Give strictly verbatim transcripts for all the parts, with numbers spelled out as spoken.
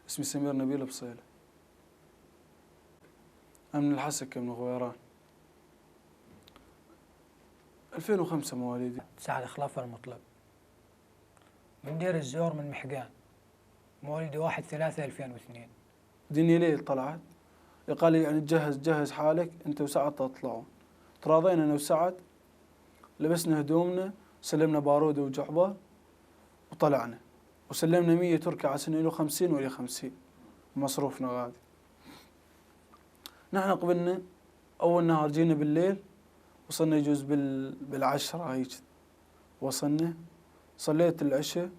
اسمي سمير نبيل بصيلة. أنا من الحسكة، من غويران. ألفين وخمسة مواليدي. سعد خلف المطلب. من دير الزور، من محقان. مواليدي واحد ثلاثة ألفين واثنين. دنيا ليل طلعت. قال لي، يعني، جهز، جهز حالك، أنت وسعد تطلعون. تراضينا أنا وسعد، لبسنا هدومنا، سلمنا بارودة وجعبة، وطلعنا. وسلمنا مية تركي على سنة، إلو خمسين وإلي خمسين. مصروفنا غادي. نحن قبلنا، أول نهار جينا بالليل، وصلنا يجوز بال-، بالعشرة هيك. وصلنا، صليت العشاء،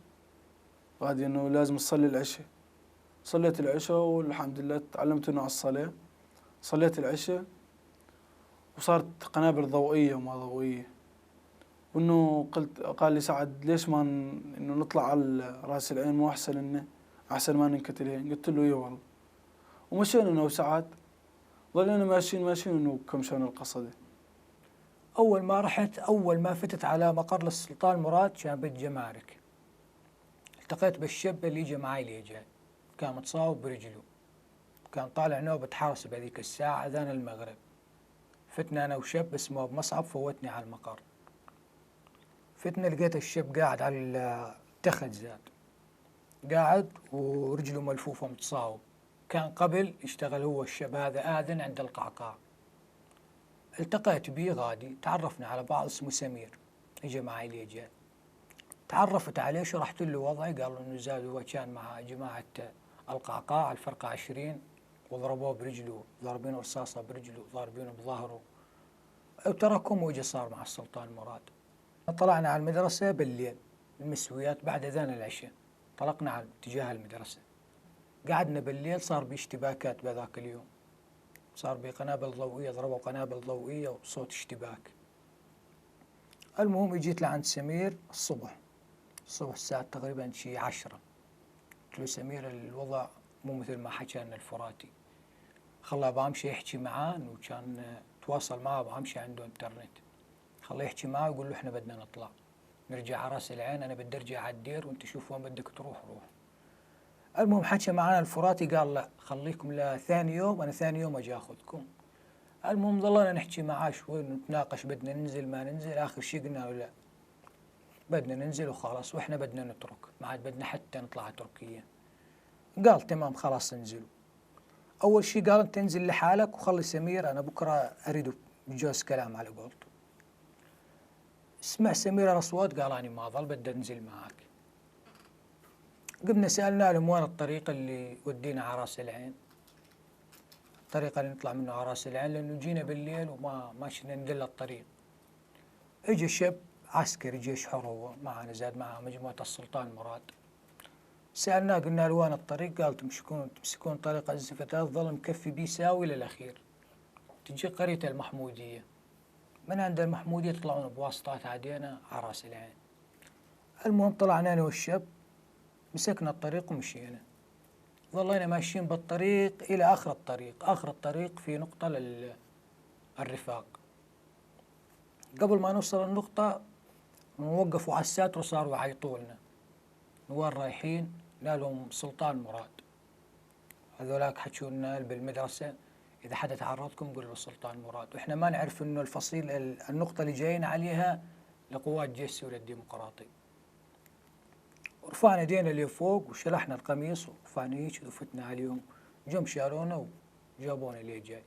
غادي إنه لازم تصلي العشاء. صليت العشاء والحمد لله تعلمت إنه على الصلاة. صليت العشاء وصارت قنابل ضوئية وما ضوئية. وإنه قلت، قال لي سعد: "ليش ما ن-، إنه نطلع على راس العين، مو أحسن إنه، أحسن ما ننكتل هين؟" قلت له: "إي والله." ومشينا أنا وسعد، ظلينا ماشيين، ماشيين، إنه كم شان القصدي. أول ما رحت، أول ما فتت على مقر السلطان مراد، كان بالجمارك. التقيت بالشب اللي اجى معاي ليجاي، كان متصاوب برجلو، كان طالع نوبة حرس بهذيك الساعة، أذان المغرب. فتنا أنا وشب اسمه أبو مصعب، فوتني على المقر. فتنا، لقيت الشب قاعد على التخت زاد، قاعد ورجله ملفوفة متصاوب. كان قبل يشتغل هو الشب هذا آذن عند القعقاع. التقيت بيه غادي، تعرفنا على بعض، اسمه سمير، اجى معاي ليجاي. تعرفت عليه، شرحت له وضعي، قال انه زاد هو كان مع جماعة القعقاع، الفرقة عشرين، وضربوه برجله، ضاربينه رصاصة برجله، ضاربينه بظهره، وتركهم واجى صار مع السلطان مراد. طلعنا على المدرسة بالليل، المسويات بعد أذان العشاء، طلقنا على اتجاه المدرسة. قعدنا بالليل، صار بي اشتباكات بهذاك اليوم، صار بي قنابل ضوئية، ضربوا قنابل ضوئية وصوت اشتباك. المهم، اجيت لعند سمير الصبح، الصبح الساعة تقريبًا شي عشرة. قلت له: "سمير، الوضع مو مثل ما حكى لنا الفراتي." خلى بامشي يحكي معاه، انه كان تواصل معاه بامشي عنده انترنت. خليه يحكي معاه ويقول له: "احنا بدنا نطلع، نرجع على راس العين، انا بدي ارجع على الدير، وانت شوف وين بدك تروح، روح." المهم، حكى معانا الفراتي، قال: "لا، خليكم لثاني يوم، انا ثاني يوم اجي اخذكم." المهم، ظلينا نحكي معاه شوي، نتناقش بدنا ننزل ما ننزل. اخر شي قلنا له: "لا، بدنا ننزل وخلاص، واحنا بدنا نترك، ما عاد بدنا حتى نطلع على تركيا." قال: "تمام، خلاص انزلوا." اول شي قال: "انت انزل لحالك وخلي سمير، انا بكره اريد بجوز كلام على قولته." سمع سمير الاصوات، قال: "اني ما اظل، بدي انزل معاك." قمنا سألنا لهم: "وين الطريق اللي يودينا على راس العين؟ الطريق اللي نطلع منه على راس العين، لانه جينا بالليل وما، ما شفنا ندل الطريق." اجى شب عسكري، جيش حر، هو معانا، زاد معاه مجموعة السلطان مراد. سألناه، قلنا له: "وين الطريق؟" قال: "تمسكون، تمسكون طريق الزفتات، ظل مكفي بيه ساوي للأخير، تجي قرية المحمودية، من عند المحمودية تطلعون بواسطات عدينا على راس العين." المهم، طلعنا أنا والشاب، مسكنا الطريق ومشينا. ظلينا ماشيين بالطريق إلى آخر الطريق. آخر الطريق في نقطة لل-، الرفاق. قبل ما نوصل النقطة، نوقفوا عسات وصاروا يعيطوا لنا: "وين رايحين؟" قلنا لهم: "سلطان مراد." هذولاك حكوا لنا بالمدرسة: "إذا حدا تعرضكم، قولوا له سلطان مراد." وإحنا ما نعرف إنه الفصيل، ال-، النقطة اللي جايين عليها لقوات جيش سوريا الديمقراطي. ورفعنا ايدينا لفوق وشلحنا القميص، ورفعنا هيك وفتنا عليهم. جم شالونا وجابونا ليه جاي.